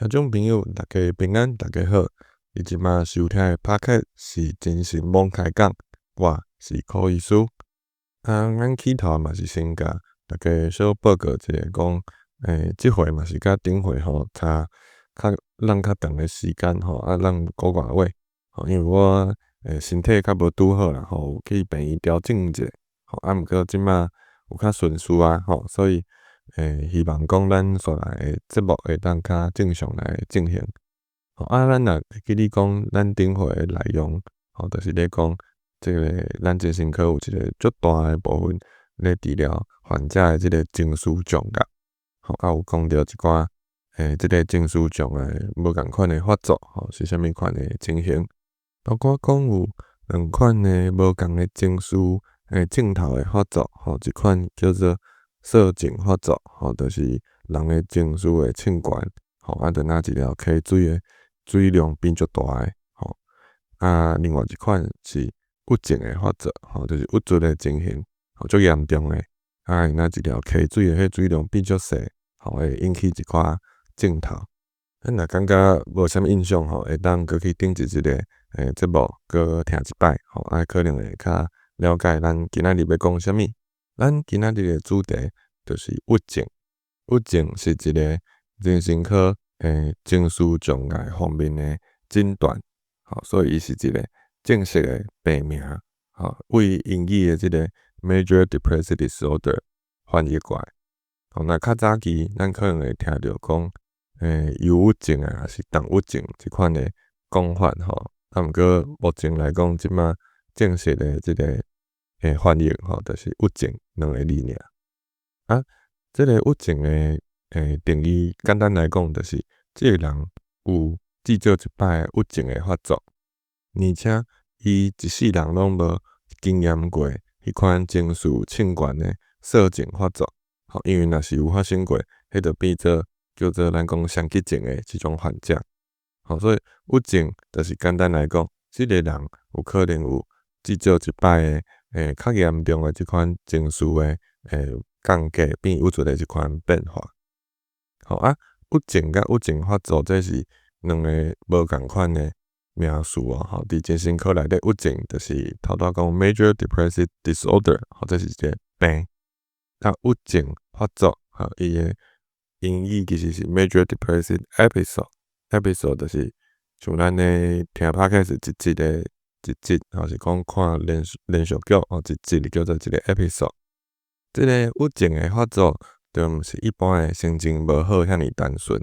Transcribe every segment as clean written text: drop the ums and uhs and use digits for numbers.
聽眾朋友，大家平安，大家好。你這馬收聽的 Podcast 是精神罔開講，我是柯醫師。啊，咱起頭嘛是先共大家小報告一下，講，這回嘛是佮頂回吼差較攏較長的時間吼，啊，攏個外話，吼，因為我身體較無拄好啦，吼，有去病院調整一下，吼，啊，毋過這馬有較順遂啊，吼，所以希望講咱紲來的節目會當較正常來進行。吼，啊，咱若會記得講咱頂回的內容，吼，就是咧講這个咱精神科有一個足大的部分咧治療患者的這个情緒障礙，吼，啊有講著一寡這个情緒障礙無仝款的發作，吼，是啥物款的情形。包括講有兩款的無仝的情緒症頭的發作，吼，一款叫做色情發作，吼，就是人的情緒會衝懸，吼，啊，就若一條溪水的水量變足大的，吼。啊，另外一款是鬱症的發作，吼，就是鬱卒的情形，吼，足嚴重的，啊，若一條溪水的彼水量變足細，吼，會引起一寡症頭。咱若感覺無啥物印象，吼，會當閣去頂一集的節目，閣聽一擺，吼，啊，可能會較了解咱今仔日欲講啥物。咱今仔日的主題就是鬱症。鬱症是一个精神科情緒障礙方面的診斷，吼，所以伊是一个正式的病名，吼，對英語的這个 Major Depressive Disorder 翻譯過來。吼，若較早期咱可能會聽著講，憂鬱症啊，抑是重鬱症這款的講法，吼。啊，毋過目前來講，這馬正式的這个翻譯吼，就是鬱症兩个字爾。啊，這个鬱症的定義，簡單來講，就是這个人有至少一擺鬱症的發作，而且伊一世人攏無經驗過彼款情緒衝懸的色情發作，吼，因為若是有發生過，彼就變做叫做咱講雙極症的這種患者。吼，所以鬱症就是簡單來講，這个人有可能有至少一擺的較嚴重的這款情緒的降低變鬱卒的這款變化。吼啊，鬱症佮鬱症發作這是兩個無仝款的名詞哦。吼，佇精神科內底，鬱症就是頭拄仔講 Major Depressive Disorder，吼，這是一个病。啊，鬱症發作，吼，伊的英語其實是 Major Depressive Episode，Episode 就是像咱咧聽 Podcast 一集的一集，抑是講看連續劇，吼，一集就叫做一个 episode。這个鬱症的發作，就毋是一般的心情無好遐爾單純，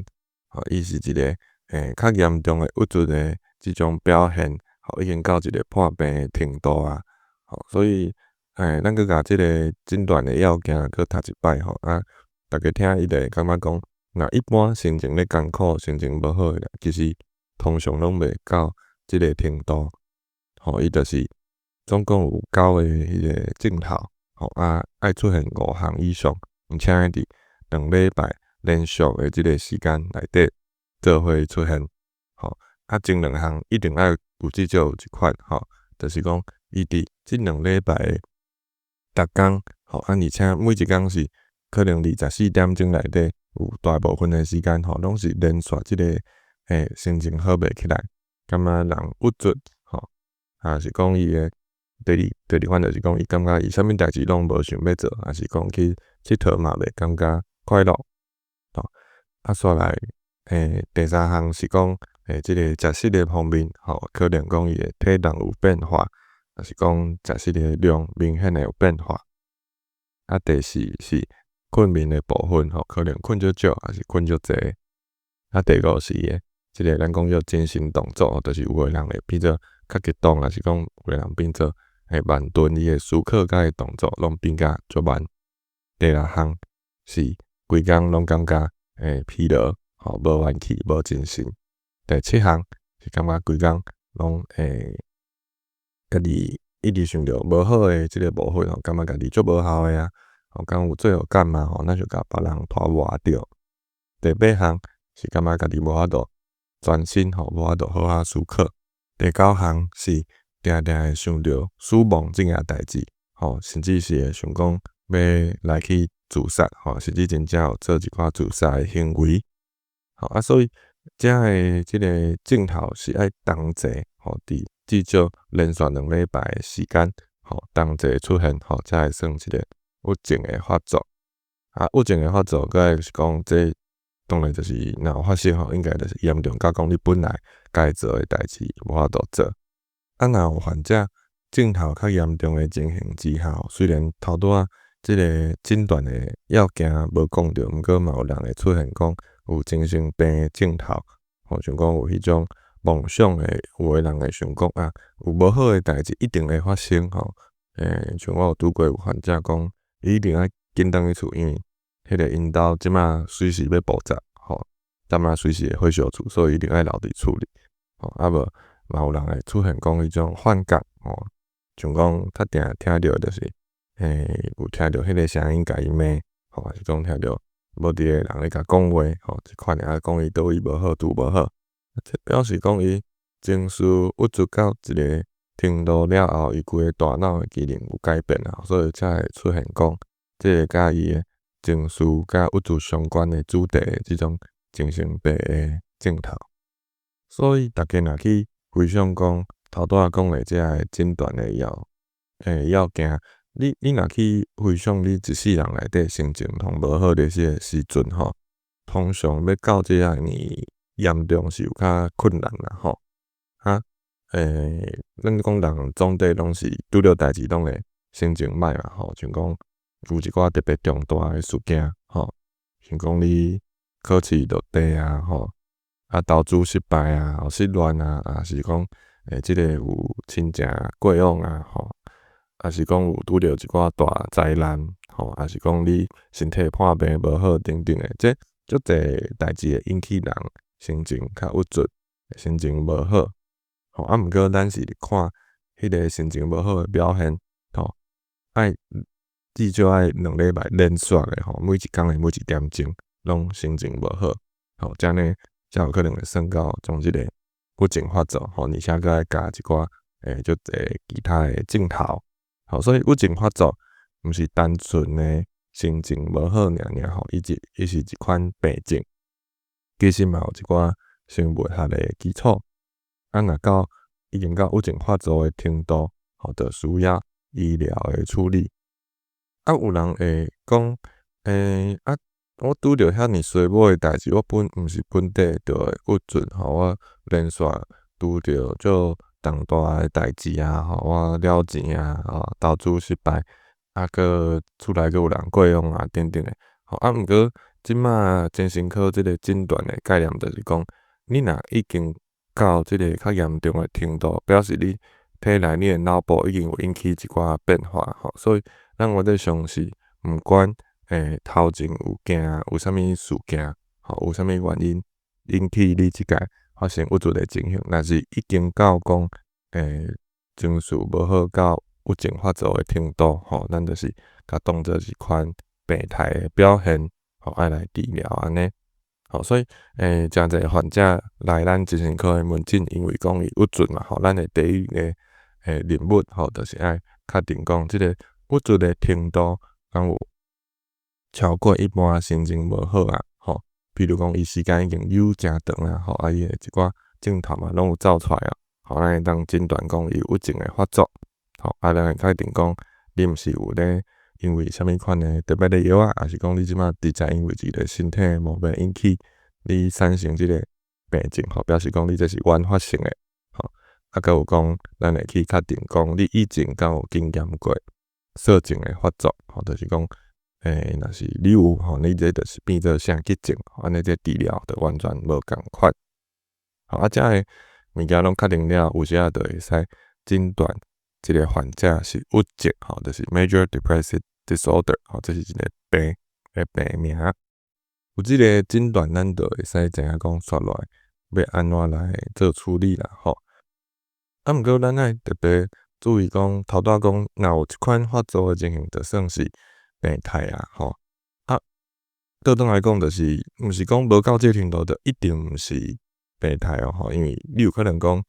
吼，伊是一个較嚴重的鬱卒的這種表現，吼，已經到一个破病的程度啊，吼，所以咱閣共這个診斷的要件閣讀一擺吼，啊，逐家聽伊就會感覺講，若一般心情咧艱苦、心情無好的，其實通常攏袂到這个程度，吼，伊就是總共有九个彼个症頭，吼，啊，愛出現五項以上，而且佇2禮拜連續的這个時間內底做伙出現，吼，啊，前兩項一定愛有至少有一款，吼，就是講伊佇這兩禮拜的逐工，吼，啊，而且每一工是可能24點鐘內底有大部分的時間，吼，攏是連續這个心情好袂起來，感覺人鬱卒，吼，抑是講伊的第二款就是講伊感覺伊啥物代誌攏無想欲做，抑是講去𨑨迌嘛袂感覺快樂，吼，啊，煞來第三項是講這个食食的方面，吼，可能講伊的體重有變化，抑是講食食的量明顯的有變化。啊，第四是睏眠的部分，吼，可能睏足少，抑是睏足濟。啊，第五是伊的這个咱講叫精神動作，就是有的人會變做較激動，抑是講有的人變做會慢吞，伊的思考佮伊動作攏變甲足慢。第六項是規工攏感覺疲勞，吼，無元氣、無精神。第七項是感覺規工攏家己一直想著無好的這个部分，吼，感覺家己足無效的啊，吼，敢有罪惡感啊，吼，若像共別人拖磨著。第八項是感覺家己無法度專心，吼，無法度好好思考。第九項是定定會想著死亡這件代誌，吼，甚至是會想講欲來去自殺，吼，甚至真正有做一寡自殺的行為。吼，啊，所以遮的這个症頭是愛同齊吼，佇至少連續2禮拜的時間吼，同齊出現吼，才會算一个鬱症的發作。啊，鬱症的發作，閣來是講這當然就是若有發生吼，應該就是嚴重到講你本來該做的代誌無法度做。啊，若有患者症頭較嚴重的情形之下，雖然頭拄仔這个診斷的要件無講著，毋過嘛有人會出現講有精神病的症頭，吼，像講有彼種夢想的，有的人會想講啊，有無好的代誌一定會發生吼。像我有拄過有患者講，伊一定愛緊轉去厝，因為彼个𪜶兜這馬隨時欲爆炸，吼，這馬隨時會火燒厝，所以一定愛留佇厝裡，吼，啊無嘛有人會出現講彼種幻覺，吼，像講較定聽著就是，有聽著彼个聲音共伊罵，吼，抑是講聽著無佇的人咧共講話，吼，這款的啊講伊佗位無好，拄無好，這表示講伊情緒鬱卒到一个程度了後，伊規个大腦的機能有改變啊，所以才會出現講這个佮伊的情緒佮鬱卒相關的主題的這種精神病的症頭。所以逐家若去回想講頭拄仔講的這个診斷的要件，你若去回想你一世人內底心情通無好的這個時陣吼，通常欲到這爾嚴重是有較困難啦吼。啊，咱講人總體攏是拄著代誌攏會心情歹嘛吼，像講有一寡特別重大的事件吼，像講你考試落第啊吼，啊投資失敗啊，失戀啊，抑是講這个有親情過往啊吼，抑是講有拄著一寡大災難吼，抑是講你身體破病無好等等的，這足濟代誌會引起人心情較鬱卒，心情無好。吼，啊，毋過咱是看彼个心情無好的表現，吼，愛至少愛2禮拜連續的吼，每一工的每一點鐘攏心情無好，吼，這按呢才有可能會算到將這个鬱症發作，吼，而且閣愛加一寡足濟其他的症頭，吼，所以鬱症發作毋是單純的心情無好爾爾吼，伊是一款病症，其實嘛有一寡生物學的基礎。啊，若到已經到鬱症發作的程度，吼，就需要醫療的處理。啊，有人會講，啊，我拄著遐爾衰某的代誌，我本毋是本底就會鬱卒，吼，我連續拄著足重大的代誌啊，吼，我了錢啊，吼，投資失敗，啊，閣厝內閣有人過往啊，等等的，吼，啊，毋過這馬精神科這个診斷的概念就是講，你若已經到這个較嚴重的程度，表示你體內你的腦部已經有引起一寡變化，吼，所以咱原則上是毋管頭前有驚有啥物事件，吼，有啥物原因引起你這个發生鬱卒的情形，若是已經到講情緒無好到鬱症發作的程度，吼，咱就是共當做一款病態的表現，吼，愛來治療按呢。吼，所以誠濟患者來咱精神科的門診，因為講伊鬱卒嘛，吼，咱的第一个任務，吼，就是愛確定講這个鬱卒的程度敢有超過一般心情無好啊，吼，比如講伊時間已經有誠長啊，吼，啊伊的一寡症頭嘛攏有走出來啊，吼，咱會當診斷講伊有鬱症的發作，吼，啊，咱會確定講你毋是有咧因為啥物款的特別的藥啊，抑是講你這馬直接因為一個身體的毛病引起你產生這個病症，吼，表示講你這是原發性的，吼，啊，閣有講咱會去確定講你以前敢有經驗過躁症的發作，吼，就是講，若是你有吼，你這就是變做啥急症，按呢這治療就完全無仝款。好，啊，這个物件攏確定了，有時仔就會使診斷這个患者是鬱症，吼，就是 major depressive disorder，吼，這是一个病的病名。有這个診斷，咱就會使知影講煞落來欲按怎來做處理啦，吼。啊，毋過咱愛特別注意講，頭拄仔講，若有這款發作的情形，就算是病態啊，吼。啊，倒轉來講，就是毋是講無到這個程度，就一定毋是病態哦，吼，因為你有可能講，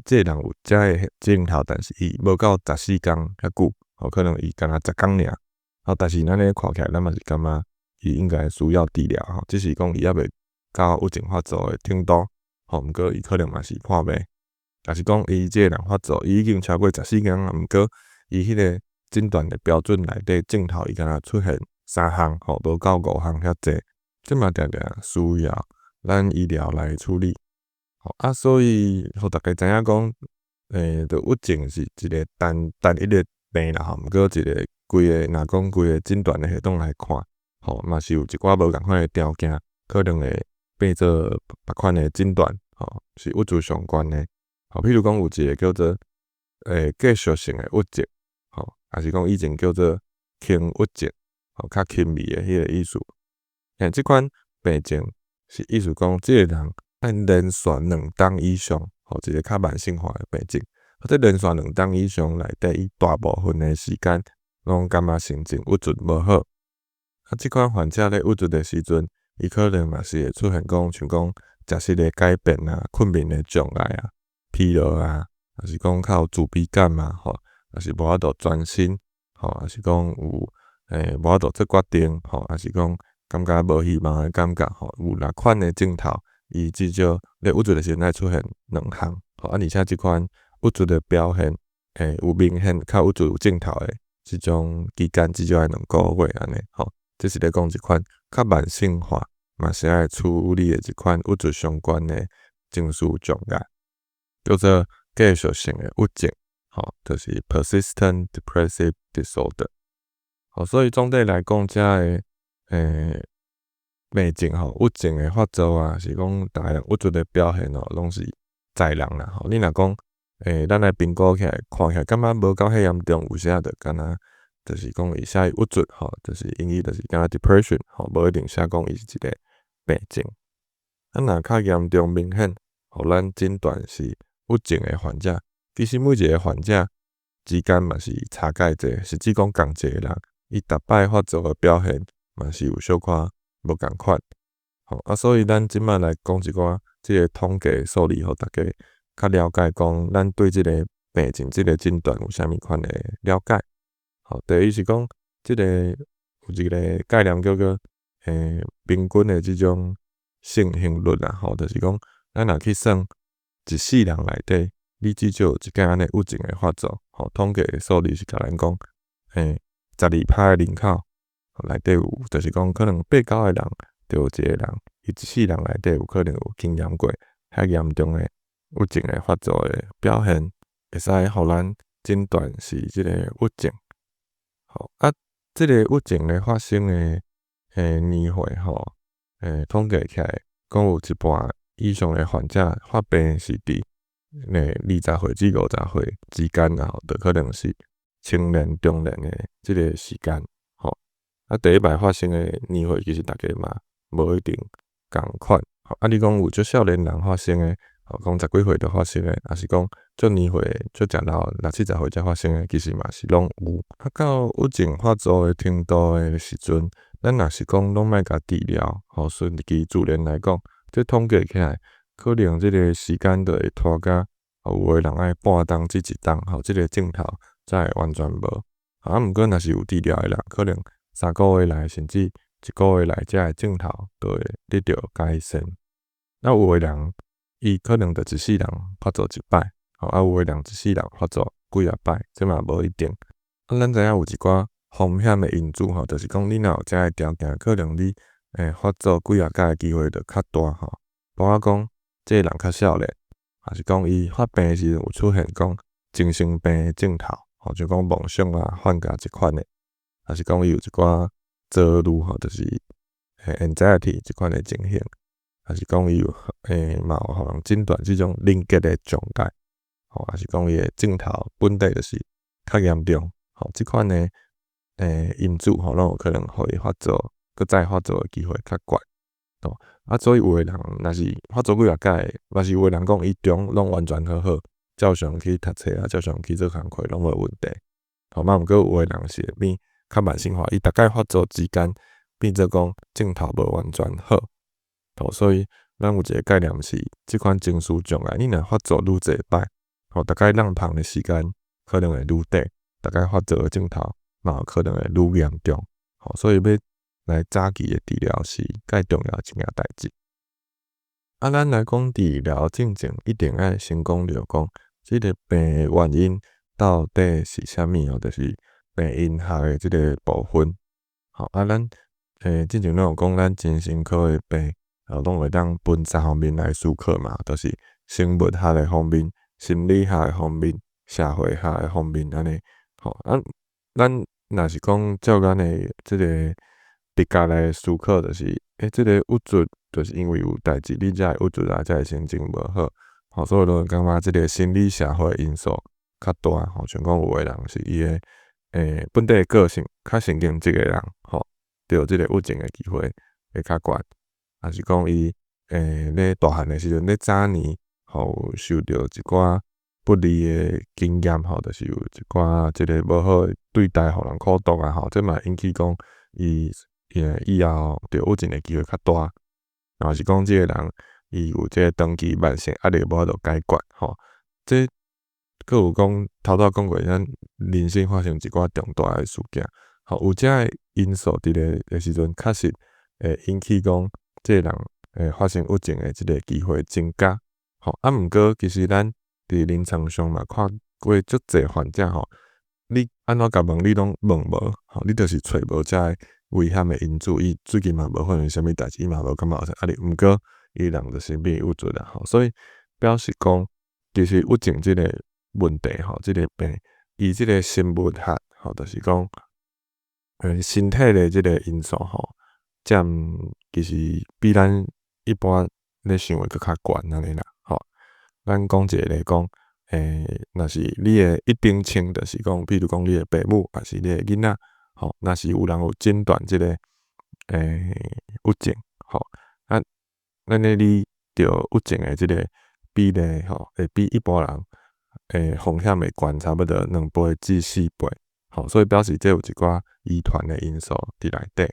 這个人有遮个症頭，但是伊無到14工遐久，吼，可能伊干焦10工爾，吼，但是咱咧看起來，咱嘛是感覺伊應該需要治療，吼，只是講伊猶未到鬱症發作的程度，吼，毋過伊可能嘛是破病，抑是講伊這个人發作，伊已經超過14工啊，毋過伊彼个診斷的標準內底症頭伊敢若出現三項，吼，無夠五項遐濟，這嘛定定需要咱醫療來處理。吼啊，所以予大家知影講，著鬱症是一个單單一的病啦，吼，毋過一个規个若講規个診斷的系統來看，吼，嘛是有一寡無仝款的條件，可能會變做別款的診斷，吼，是鬱卒相關的。吼，譬如講有一个叫做繼續性的鬱症，吼，抑是講以前叫做輕鬱症，吼，較輕微的彼个意思。這款病症是意思講，這个人愛連續2冬以上，吼，一个較慢性化的病症。啊，這連續兩冬以上內底，伊大部分的時間攏感覺神情鬱卒無好。啊，這款患者咧鬱卒的時陣，伊可能嘛是會出現講，像講食食的改變啊、睏眠的障礙啊、疲勞啊，抑是講較有自卑感啊，吼，抑是無法度專心，吼，抑是講有無法度做決定，吼，抑是講感覺無希望的感覺，吼，有六款的症頭，伊至少咧鬱卒的時陣愛出現兩項，吼，啊，而且這款鬱卒的表現，有明顯較鬱卒有症頭的這種期間，至少愛2個月按呢，吼，這是咧講一款較慢性化，嘛是愛處理的一款鬱卒相關的情緒障礙，叫做繼續性的鬱症，吼，就是 persistent depressive disorder。吼，所以總體來講，遮个病症吼，鬱症的發作啊，是講逐个人鬱卒的表現哦，攏是在人啦。吼，你若講，咱來評估起來，看起來感覺無夠遐嚴重，有時仔就敢若就是講伊寫鬱卒吼，就是英語就是敢若 depression 吼，無一定寫講伊是一個病症。啊，若較嚴重明顯，予咱診斷是鬱症的患者，其實每一个患者之間嘛是差介濟，甚至講仝一個人，伊逐擺發作的表現嘛是有小可無仝款。吼啊，所以咱這擺來講一寡這个統計數字，予大家較了解講，咱對這个病症、這个診斷有啥物款的了解。吼，第一是講，這个有一个概念叫做平均的這種盛行率啦，吼，就是講，咱若去算一世人內底，你至少有一擺按呢鬱症的發作，吼，統計的數字是共咱講，12%的人口內底有，就是講可能八九个人就有一個人，伊一世人內底有可能有經驗過遐嚴重的鬱症的發作的表現，會使予咱診斷是這个鬱症。吼啊，這个鬱症咧發生的年歲吼，統計起來講有一半以上的患者發病是佇20歲至50歲之間啦，就可能是青年、中年的這个時間。吼，啊，第一擺發生的年歲其實大家嘛無一定仝款。啊，你講有足少年人發生的，吼，講十幾歲就發生的，抑是講足年歲足誠老六七十歲才發生的，其實嘛是攏有。啊，到鬱症發作的程度的時陣，咱若是講攏莫共治療，吼，順其自然來講，這統計起來，可能這个時間就會拖甲有的人愛半冬至一冬，吼，這个症頭才會完全無。啊，毋過若是有治療的人，可能3個月內，甚至一個月內，這个症頭就會得著改善。啊，有的人伊可能就一世人發作一擺，吼，啊，有的人一世人發作幾仔擺，這嘛無一定。啊，咱知影有一寡風險的因子吼，就是講你若有遮个條件，可能你發作幾仔擺的機會就較大吼。包括講這个人較少年，抑是講伊發病的時陣有出現講精神病的症頭，吼，就講夢想啊、幻覺這款的，抑是講伊有一寡焦慮吼，就是 anxiety 這款的情形，抑是講伊有嘛有予人診斷這種人格的障礙，吼，抑是講伊的症頭本底就是較嚴重，吼，這款的因子吼，攏有可能予伊發作，閣再發作的機會較懸，吼，啊，所以有的人若是發作幾仔擺，嘛是有的人講伊中攏完全好好，照常去讀冊啊，照常去做工課攏無問題，吼，嘛毋過有的人是會變較慢性化，伊逐擺發作之間變做講症頭無完全好，吼，所以咱有一个概念是，這款情緒障礙，你若發作愈濟擺，吼，逐擺挵芳的時間可能會愈短，逐擺發作的症頭嘛有可能會愈嚴重，吼，所以欲來早期的治療是蓋重要一件代誌。啊，咱來講治療進前，一定愛先講著講，這个病的原因到底是啥物吼，就是病因學的這个部分。吼，啊，咱進前攏有講，咱精神科的病，攏會當分三方面來思考嘛，就是生物學的方面、心理學的方面、社會學的方面按呢。吼，啊，咱若是講照咱的這个直覺來思考，就是，這个鬱卒，就是因為有代誌，你才會鬱卒啊，才會神經無好。吼，所以就感覺這个心理社會因素較大，吼，像講有的人是伊的本底的個性較神經質的人，吼，著這个鬱症的機會會較懸，抑是講伊咧大漢的時陣咧早年，吼，有受著一寡不利的經驗，吼，就是有一寡這个無好的對待，予人苦毒啊，吼，這嘛引起講伊以後著鬱症的機會較大，抑是講這个人伊有這个長期慢性壓力無法度解決，吼，這閣有講頭拄仔講過，咱人生發生一寡重大的事件，吼，有遮个因素佇咧的時陣，確實會引起講這个人會發生鬱症的這个機會增加，吼，啊，毋過其實咱佇臨床上嘛看過足濟患者吼，你按怎共問你攏問無，吼，你就是揣無遮个危險的因子，伊最近嘛無發生啥物代誌，伊嘛無感覺有啥壓力，毋過伊人就是變鬱卒啦，吼，所以表示講，其實鬱症這個問題吼，這个病，伊這个生物學吼，就是講，身體的這个因素吼，佔其實比咱一般咧想的閣較懸按呢啦，吼。咱講一個例講，若是你的一等親，就是講，比如講你的爸母，抑是你的囡仔，吼，若是有人有診斷這个鬱症，吼，啊，按呢你著鬱症的這个比例，吼，會比一般人風險會懸差不多2倍至4倍，吼，所以表示這有一寡遺傳的因素佇內底。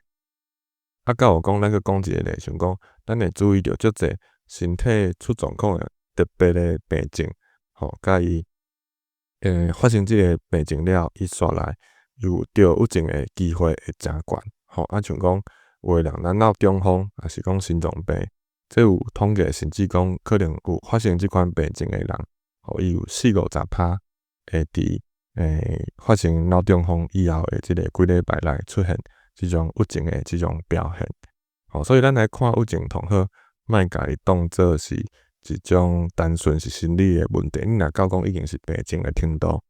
啊，閣有講，咱閣講一個例，像講，咱會注意著足濟身體出狀況的特別的病症，吼，佮伊發生這个病症了，伊紲來有著鬱症的機會會誠懸，吼，啊，像講有的人咱腦中風，抑是講心臟病，這有統計，甚至講可能有發生這款病症的人，吼，伊有四五十趴會佇發生腦中風以後的這個幾禮拜內出現這種鬱症的這種表現，吼，所以咱來看鬱症通好，莫共伊當做是一種單純是心理的問題，你若到講已經是病症的程度，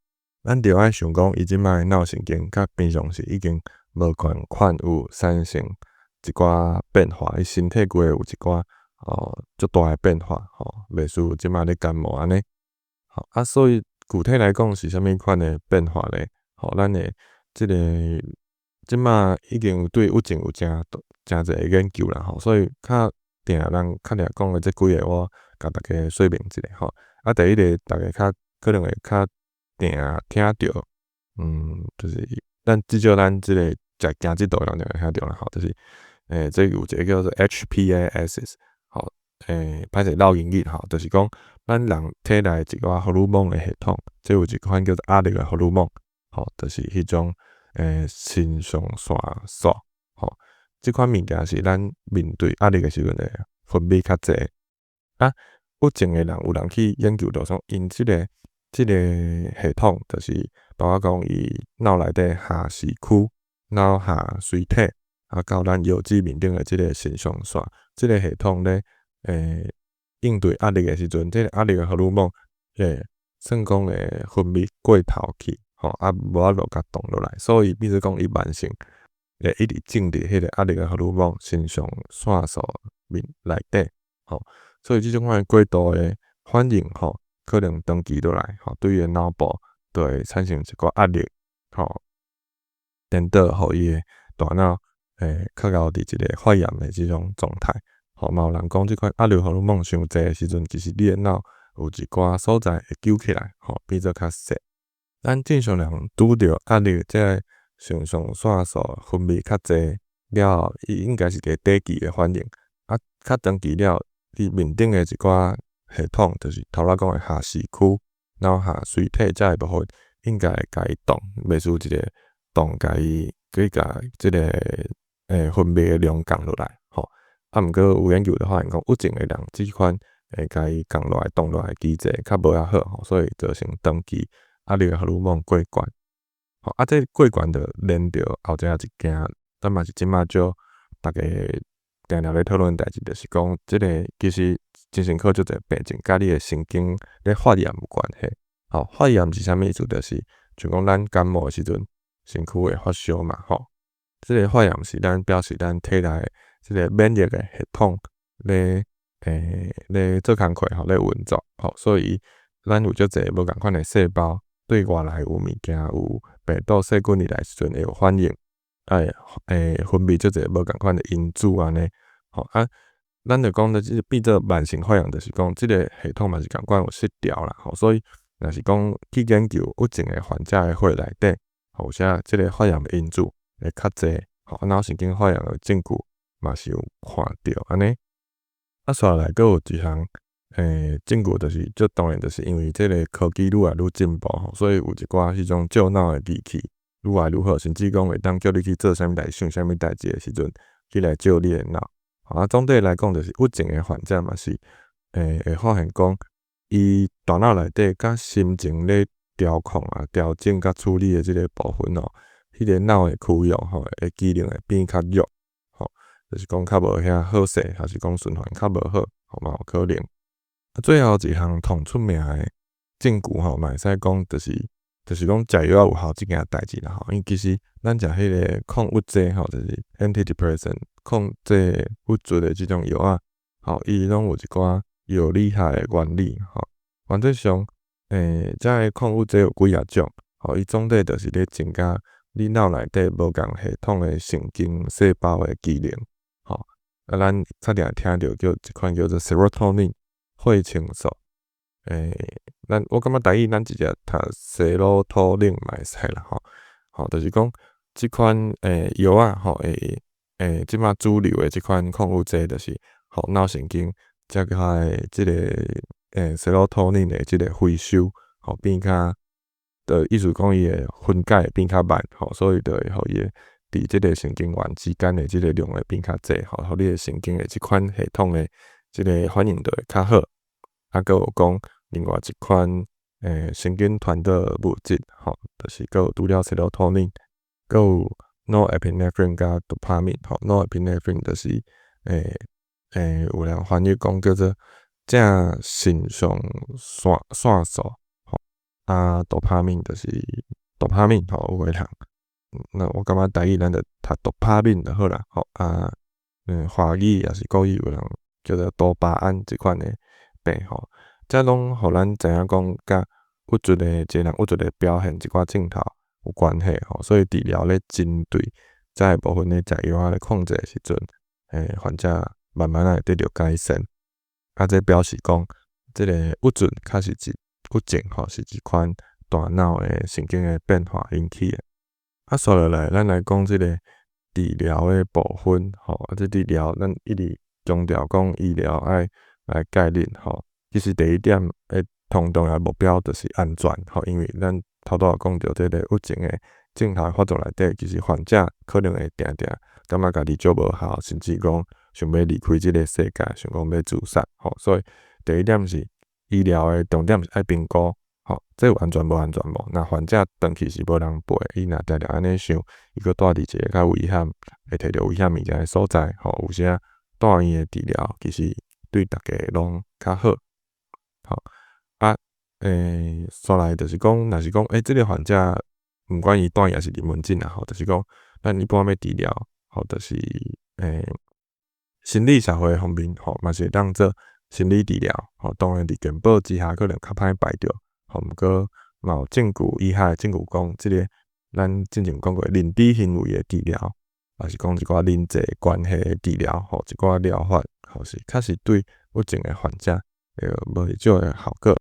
咱著愛想講伊這擺腦神經佮平常時已經無仝款有產生一寡變化，伊身體規個有一寡足大的變化，吼，袂輸這擺咧感冒按呢，吼，啊，所以具體來講是啥物款的變化咧？吼，咱的這个這擺已經對鬱症有誠誠濟研究啦，吼，所以較定人較掠講的這幾个，我共大家說明一下吼。啊，第一个大家較可能會較定聽著，就是咱至少咱這個食驚這道的人就會聽著啦，吼，就是，這有一个叫做 HPA axis，吼，歹勢落英語吼，就是講咱人體內一寡荷爾蒙的系統，這有一款叫做壓力的荷爾蒙，吼，就是彼種腎上腺素，吼，這款物件是咱面對壓力的時陣會分泌較濟。啊，鬱症的人有人去研究著說，𪜶這个系統，就是包括講伊腦內底下視區、腦下垂體，啊，到咱腰子面頂的這个腎上腺，這个系統咧，應對壓力的時陣，這个壓力的荷爾蒙會算講會分泌過頭去，吼，啊，無法度共擋落來，所以變做講伊慢性會一直種佇彼个壓力的荷爾蒙腎上腺素面內底，吼，所以這種款過度的反應，吼，可能長期落來，吼，對伊的腦部就會產生一寡壓力，吼，顛倒予伊的大腦較𠢕佇一个發炎的這種狀態，吼，嘛有人講這款壓力荷爾蒙傷濟的時陣，其實你的腦有一寡所在會揪起來，吼，變做較細。咱正常人拄著壓力，這个腎上腺素分泌較濟了後，伊應該是一個短期的反應，啊，較長期了，伊面頂的一寡系統，就是頭仔講的下視區、腦下垂體遮个部分，應該會共伊擋，袂輸一个擋共伊去共這个分泌的量降落來，吼。啊，毋過有研究就發現講，鬱症的人這款會共伊降落來、凍落來機制較無遐好吼，所以造成長期壓力的荷爾蒙過懸。吼，啊，這過懸就連著後一仔一件，咱嘛是這馬少逐家定定咧討論代誌，就是講這个其實精神科足濟病症，佮你的神經咧發炎有關係。吼，發炎是啥物意思？就是像講咱感冒的時陣，身軀會發燒嘛，吼。這个發炎是咱表示咱體內這个免疫的系統咧咧做工課吼，咧運作吼，所以咱有足濟無仝款的細胞對外來有物件有病毒細菌入來時陣會有反應，會分泌足濟無仝款的因子按呢，吼啊，咱就講的這個變做慢性發炎，就是講這个系統嘛是仝款有失調啦，吼，所以若是講去研究鬱症的患者的血內底，有啥這个發炎的因子會較濟，吼，腦神經發炎的證據嘛是有看著按呢。啊，紲來閣有一項證據，就是這當然就是因為這个科技愈來愈進步吼，所以有一寡彼種照腦的儀器愈來愈好，甚至講會當叫你去做啥物代誌、想啥物代誌的時陣，去來照你的腦。啊，總體來講，就是鬱症的患者嘛是會發現講，伊大腦內底佮心情咧調控啊、調整佮處理的這个部分哦，彼个腦的區域吼，的機能會變較弱，吼，就是講較無遐好勢，抑是講循環較無好，吼嘛有可能。啊，最後一項上出名的證據吼，嘛會使講就是講食藥仔有效這件代誌啦吼。因為其實咱食彼个抗鬱劑吼，就是 antidepressant 抗這鬱卒的這種藥仔，吼，伊攏有一寡藥理學的原理吼。原則上，這个抗鬱劑有幾仔種，吼，伊總體就是咧增加你腦內底無仝系統的神經細胞的機能，吼。啊，咱較定聽著叫一款叫做 serotonin 血清素，咱我感覺台語咱直接讀西羅托林嘛會使啦，吼，吼，就是講這款藥仔吼，這馬主流的這款抗鬱劑，就是予腦神經這較的這个serotonin 的這个回收，吼變較，就意思講伊會分解變較慢，吼，所以就會予伊的佇這个神經元之間的這个量會變較濟，吼，予你的神經的這款系統的這个反應就會較好。啊，閣有講另外一款神經傳導物質，吼，就是閣有除了 serotonin，閣有 norepinephrine 佮 dopamine，吼，norepinephrine 就是有人翻譯講叫做正腎上腺素，吼，啊，dopamine 就是 dopamine，吼，有的人，那我感覺台語咱就讀多帕敏就好啦，吼，啊，華語抑是國語有人叫做多巴胺這款的病，吼，這攏予咱知影講，佮鬱卒的一个人鬱卒的表現一寡症頭有關係，吼，所以治療咧針對這个部分咧食藥仔咧控制的時陣，患者慢慢仔會得著改善。啊，這表示講，這个鬱卒確實是鬱症吼，是一款大腦的神經的變化引起的。啊，紲落來，咱來講這个治療的部分，吼，啊，這治療咱一直強調講醫療愛來介入，吼。其實第一點的上重要目標就是安全，吼，因為咱頭拄仔有講著這个鬱症的症頭發作內底，其實患者可能會定定感覺家己足無效，甚至講想欲離開這个世界，想講欲自殺，吼。所以第一點是醫療的重點是愛評估，吼，這有安全無安全無？若患者長期是無人陪，伊若定定按呢想，伊閣蹛佇一个較危險，會提著危險物件的所在，吼，有時仔住院的治療其實對逐家攏較好，吼。啊，紲來就是講，若是講，這个患者毋管伊住院抑是佇門診啦，吼，就是講咱一般欲治療，吼，就是心理社會方面，吼，嘛是會當做心理治療，吼，當然佇健保之下可能較歹排著，吼，毋過嘛有證據，醫學的證據講，這个咱之前講過認知行為的治療，抑是講一寡人際關係的治療，吼，一寡療法，吼是確實對鬱症的患者會有無少的效果。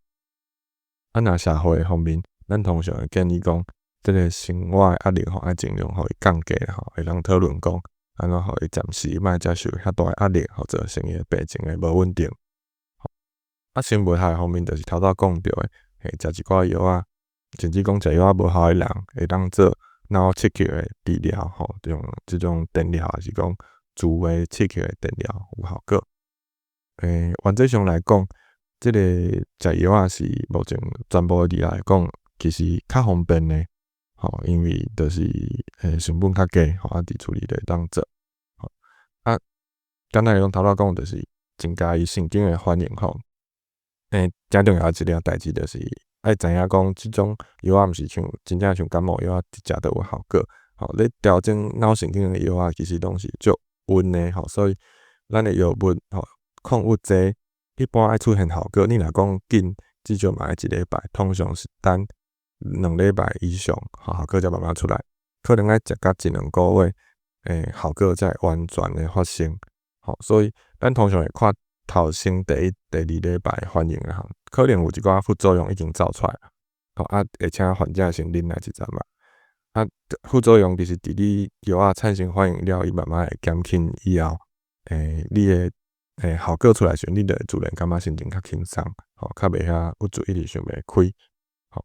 啊，若社會方面，咱通常會建議講，這个生活的壓力吼，愛盡量予伊降低吼，會當討論講，按怎予伊暫時莫接受遐大的壓力，予造成伊的病情的無穩定。啊，生物學方面就是頭拄仔講著的，食一寡藥仔，甚至講食藥仔無效的人，會當做腦刺激的治療，吼，用這種電療，抑是講自的刺激的電療有效果。原則上來講，這个食藥仔是目前全部的治療來講，其實較方便的，吼，因為就是成本較低，吼，啊佇厝裡就會當做。吼，啊，簡單來講，頭拄仔講就是增加伊神經的反應，吼。誠重要一個代誌就是愛知影講，這種藥仔毋是像真正像感冒藥仔一食就有效果。吼，咧調整腦神經的藥仔其實攏是足穩的，吼，所以咱的藥物吼，抗鬱劑一般愛出現效果，你若講緊，至少嘛愛一禮拜，通常是等2禮拜以上，吼，效果才慢慢出來。可能愛食甲一兩個月，效果才會完全的發生。吼，所以咱通常會看頭先第一、第二禮拜反應啊，可能有一寡副作用已經走出來，吼啊，會請患者先忍耐一陣嘛。啊，副作用其實佇你藥仔產生反應了，伊慢慢會減輕以後，你的效果出來時陣，你就會自然感覺心情較輕鬆，吼，較袂遐鬱卒，一直想袂開，吼。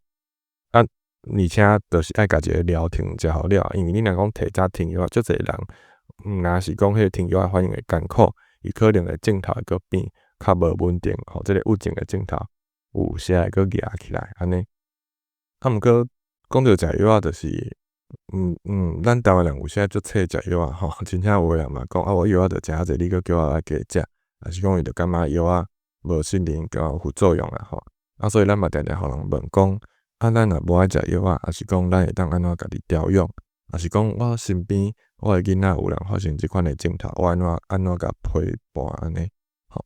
啊，而且就是愛共一个療程食予了，因為你若講提早停藥，足濟人毋若是講彼个停藥仔反應會艱苦，伊可能會症頭會閣變較無穩定，吼，這个鬱症的症頭有時會閣夯起來按呢。啊，毋過講著食藥仔，就是，咱台灣人有時足揣食藥仔吼，真正有的人嘛講啊，我藥仔著食較濟，你閣叫我愛加食，抑是講伊就感覺藥仔無信任，感覺有副作用啦吼。啊，所以咱嘛定定予人問講，啊，咱若無愛食藥仔，抑是講咱會當按怎家己調養，抑是講我身邊我的囡仔有人發生這款的症頭，我按怎按怎共陪伴按呢？吼，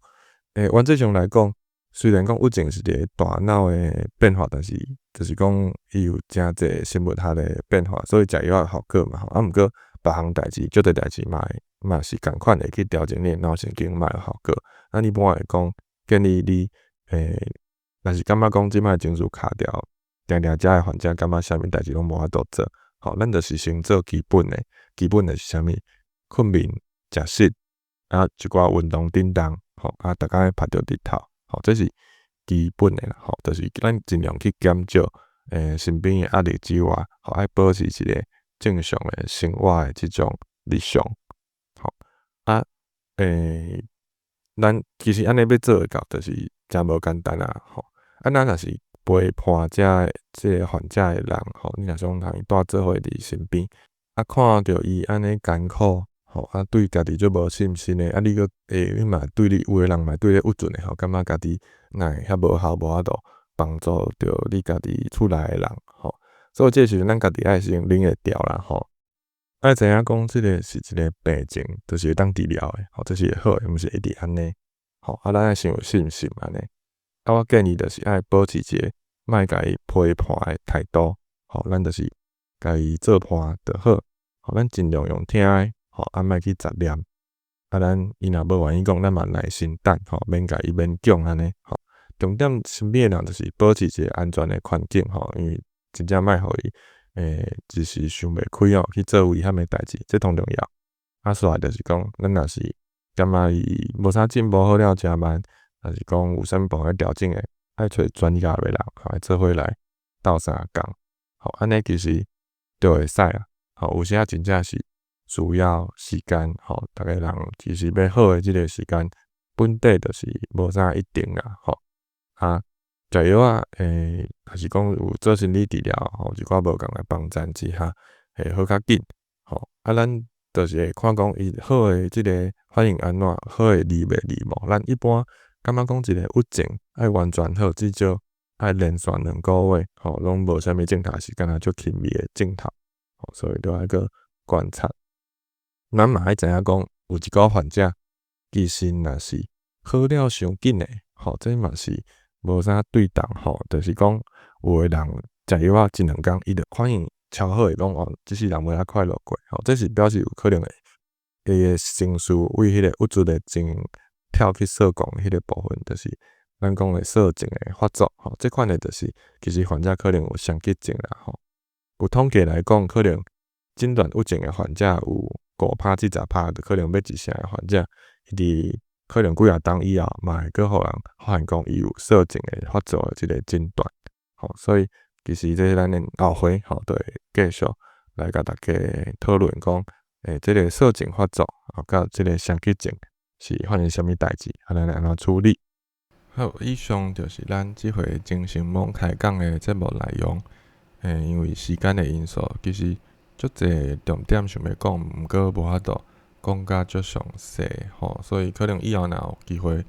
原則上來講，雖然講鬱症是一个大腦的變化，但是就是講伊有誠濟生物學的變化，所以食藥仔有效果嘛吼。啊，毋過別項代誌，足濟代誌嘛會嘛是仝款會去調整你的腦神經嘛有效果。啊，你本來講建議你，若是感覺講這擺情緒卡著，定定遮的患者感覺啥物代誌攏無法度做，吼，咱就是先做基本的，基本的是啥物？睏眠、食食，啊，一寡運動振動，吼，啊，逐工曬著日頭，吼，這是基本的啦，吼，就是咱盡量去減少身邊的壓力之外，吼，愛保持一个正常的生活的這種日常，吼，啊，咱其實按呢欲做會到，就是誠無簡單啊，吼，啊，咱若是陪伴遮的這个患者的人，吼，你若想共伊蹛做伙佇身邊，啊，看著伊按呢艱苦，吼，啊，對家己足無信心的，啊，你閣你嘛對你有的人嘛對咧鬱卒的吼，感覺家己哪會遐無效，無法度幫助著你家己厝內的人，吼，所以這個時陣咱家己愛先忍會牢啦，吼，愛知影講這个是一个病症，就是會當治療的，吼，這是會好的，毋是一直按呢，吼，啊，咱愛先有信心按呢。啊，我建議就是愛保持一个莫共伊批判的態度，吼，咱就是共伊做伴就好，吼，咱盡量用聽的，吼，啊，莫去雜念，啊，咱伊若無願意講，咱嘛耐心等，吼，免共伊勉強按呢，吼。重點身邊的人就是保持一个安全的環境，吼，因為真正莫予伊一時想袂開哦，去做危險的代誌，這當重要。啊，煞來就是講，咱若是感覺伊無啥進步，好了誠慢，抑是講有啥物辦法調整的，愛揣專業的人，吼，做伙來鬥相共，吼，按呢其實就會使啊。吼，有時仔真正是需要時間，吼，逐个人其實欲好的這个時間，本底就是無啥一定啦，吼。啊，食藥仔，抑是講有做心理治療，吼，一寡無仝的幫贊之下，會好較緊，吼。啊，咱就是會看講伊好的這个反應按怎，好會離袂離無。咱一般感覺講一个鬱症愛完全好，至少愛連續2個月，吼，攏無啥物症頭，是敢若足輕微的症頭，吼，所以著愛閣觀察。咱嘛愛知影講，有一寡患者其實若是好了傷緊的，吼，這嘛是無啥對同，吼，就是講有的人食藥仔一兩工，伊就反應超好的，講哦，這世人無遐快樂過，吼，這是表示有可能會伊的情緒為彼个鬱卒的症跳去索狂彼個部分，就是咱講的躁症的發作，吼，這款的就是其實患者可能有雙極症啦，吼。有統計來講，可能診斷鬱症的患者有5%至10%，就可能欲一成的患者，伊佇可能幾若冬以後，嘛會閣予人發現講伊有躁症的發作的這个診斷，吼，所以其實這是咱的後回，吼，就會繼續來共大家討論講，這个痧症發作，吼，佮這个雙極症是發生啥物代誌，啊，咱會按怎處理？好，以上就是咱這回精神網開講的節目內容。因為時間的因素，其實足濟重點想欲講，毋過無法度講甲足詳細吼，所以可能以後若有機會，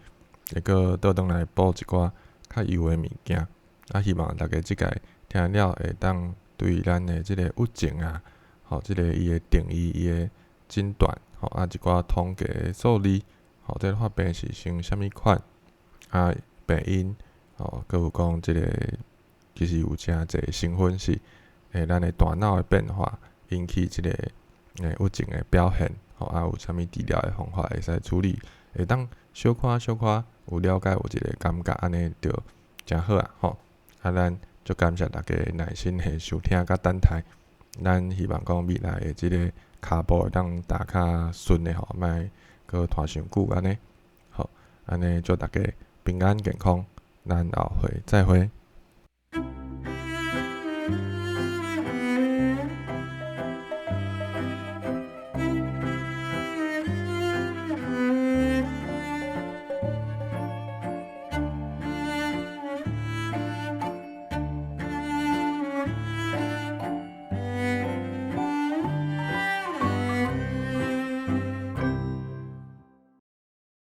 會閣倒轉來補一寡較幼的物件。啊，希望大家這擺聽了會當對咱的這个鬱症啊，吼，這个伊的定義、伊的診斷，吼，啊，一寡統計的數字，吼，這个發病是成啥物款，啊，病因，吼，閣有講這个其實有誠濟成分是咱的大腦的變化引起這个鬱症的表現，吼，啊，有啥物治療的方法會使處理，會當小可小可有了解有一个感覺，按呢就誠好啊，吼。啊，咱足感謝大家耐心的收聽佮等待，咱希望講未來的這个跤步會當踏較順的吼，莫閣拖傷久按呢。好，按呢祝大家平安健康，咱後回再會。